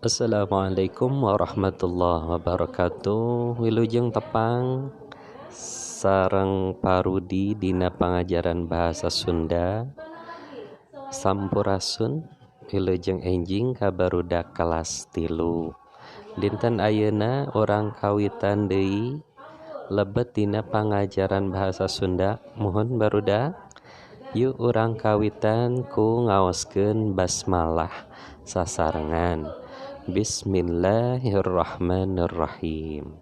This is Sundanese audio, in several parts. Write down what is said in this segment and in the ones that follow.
Assalamualaikum warahmatullahi wabarakatuh. Wilujeng tepang sareng Parudi dina pangajaran bahasa Sunda. Sampurasun, wilujeng enjing ka barudak kelas 3. Dinten ayeuna urang kawitan deui lebet dina pangajaran bahasa Sunda. Muhun barudak, yuk urang kawitan ku ngaoskeun basmalah sasarengan. Bismillahirrahmanirrahim.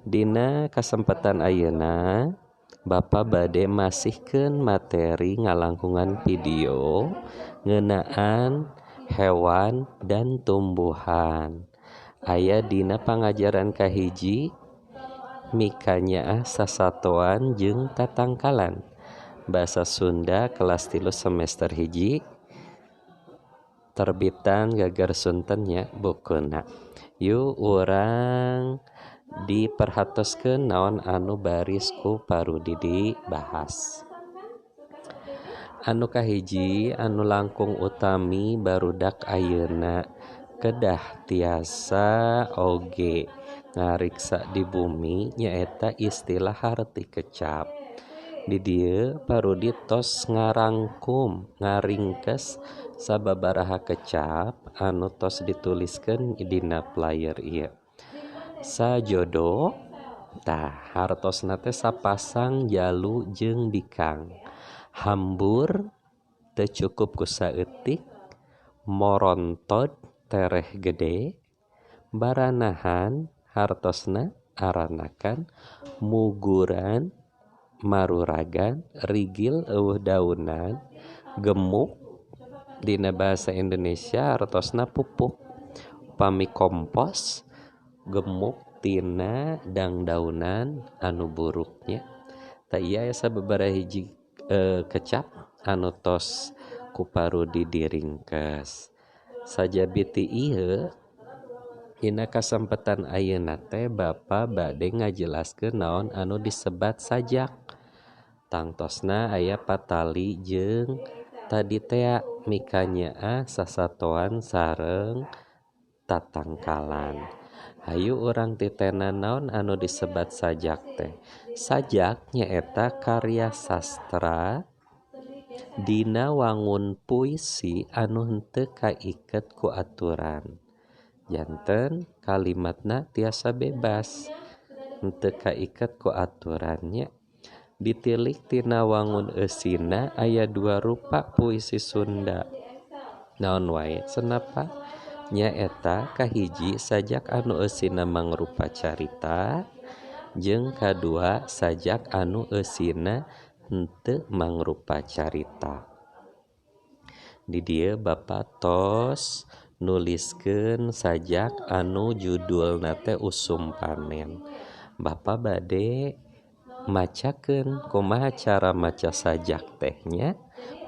Dina kasempatan ayeuna Bapak bade masihkeun materi ngalangkungan video ngeunaan hewan dan tumbuhan. Aya dina pangajaran kahiji mikanyaah sasatoan jeung tatangkalan. Bahasa Sunda kelas 3 semester 1. Terbitan Gagar Suntennya bukuna. Yuk urang diperhatoskeun naon anu baris ku Parudi dibahas. Anu kahiji anu langkung utami barudak ayeuna kedah tiasa oge ngariksa di bumi nyaeta istilah harti kecap. Di dieu Parudi tos ngarangkum ngaringkes sababaraha kecap anu tos dituliskeun dina flyer ieu. Sajodo tah hartosna teh sapasang jalu jeung bikang. Hambur teu cukup ku saeutik, morontod tereh gede, baranahan hartosna aranakan, muguran maruragan, rigil eueuh daunan, gemuk dina bahasa Indonesia hartosna pupuk, pami kompos gemuk tina dangdaunan anu buruknya. Tah ieu aya sababaraha hiji kecap anu tos ku Parudi diringkes. Sajabi ti ieu dina kasempetan ayeuna teh Bapa bade ngajelaskeun naon anu disebat sajak. Tangtosna aya patali jeung tadi tea mikanyaah sasatoan sareng tatangkalan. Hayu urang titenan naon anu disebat sajak teh. Sajak nyaeta karya sastra dina wangun puisi anu henteu kaiket ku aturan. Janten kalimatna tiasa bebas henteu kaiket ku aturannya. Ditilik tina wangun eusina aya dua rupa puisi Sunda. Naon wae senapa? Nyaeta kahiji sajak anu eusina mangrupa carita jeung kadua sajak anu eusina henteu mangrupa carita. Di dieu Bapa tos nuliskeun sajak anu judulna teh Usum Panen. Bapa bade macakeun kumaha cara maca sajak tehnya,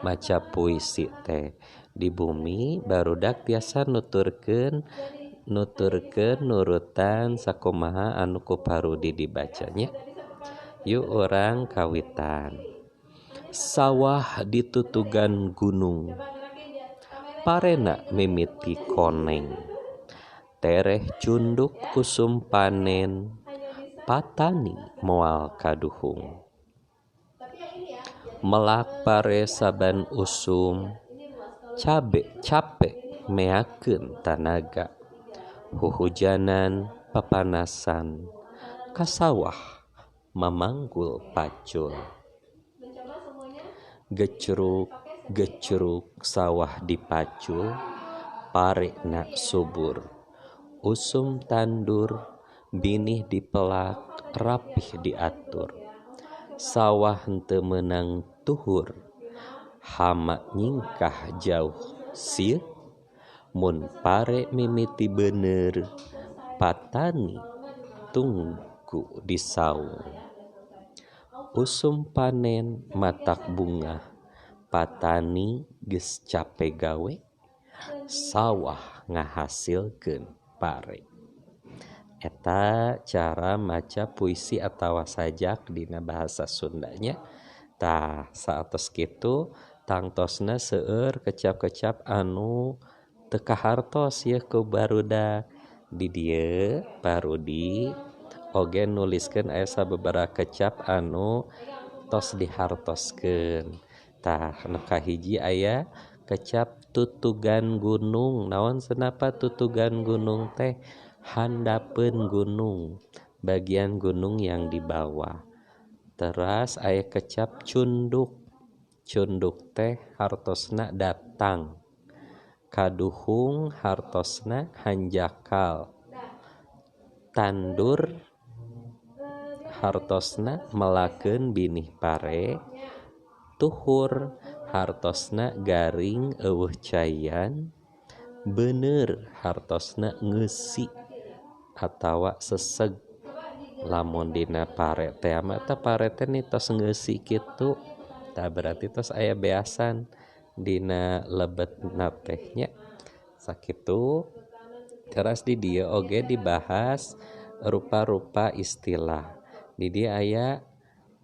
maca puisi teh. Di bumi barudak tiasa nuturkeun nurutan sakumaha anu ku Parudi dibacanya. Yuk urang kawitan. Sawah ditutugan gunung, parena mimiti koneng, tereh cunduk usum panen, patani moal kaduhung. Melak pare saban usum, cabe capek meakeun tanaga, huhujanan papanasan, ka sawah mamanggul pacul. Gecruk gecruk sawah dipacul, parena subur, usum tandur, binih dipelak, rapih diatur. Sawah henteu meunang tuhur, hama nyingkah jauh sieun, mun pare mimiti beuneur, patani tungku di saung. Usum panen matak bungah, patani geus cape gawe, sawah ngahasilkeun pare. Eta cara maca puisi atawa sajak dina bahasa Sundanya. Tah saatos kitu tangtosna seueur kecap-kecap anu Teu kahartos yeuh ku barudak. Di dieu Pak Rudi oge nuliskeun aya sababaraha kecap anu tos dihartoskeun. Tah nu kahiji aya kecap tutugan gunung. Naon senapa tutugan gunung teh? Handapeun gunung, bagian gunung yang di bawah. Teras aya kecap cunduk. Cunduk teh hartosna datang. Kaduhung hartosna hanjakal. Tandur hartosna melakeun binih pare. Tuhur hartosna garing eueuh caian. Bener hartosna ngeusi atawa seseg. Lamun dina pare teh mah eta pare teh tos ngeusi kitu, tah berarti tos aya beasan dina lebetna teh nya. Sakitu. Teras di dieu oge dibahas rupa-rupa istilah. Di dieu aya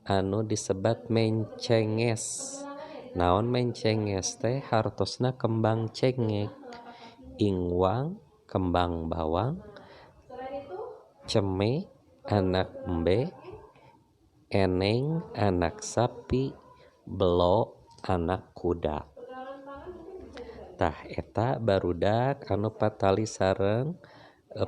anu disebat mencenges. Naon mencenges teh? Hartosna kembang cengek, ingwang kembang bawang, ceme anak embe, eneng anak sapi, belo anak kuda. Tah eta barudak anu patali sareng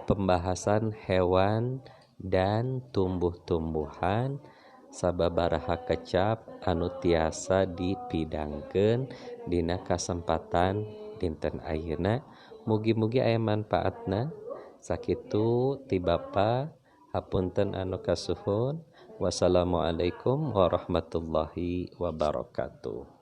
pembahasan hewan dan tumbuh-tumbuhan sababaraha kecap anu tiasa dipidangkeun dina kasempatan dinten ayeuna. Mugi-mugi aya manfaatna. Sakitu ti Bapa, hapunten anu kasuhun. Wassalamualaikum warahmatullahi wabarakatuh.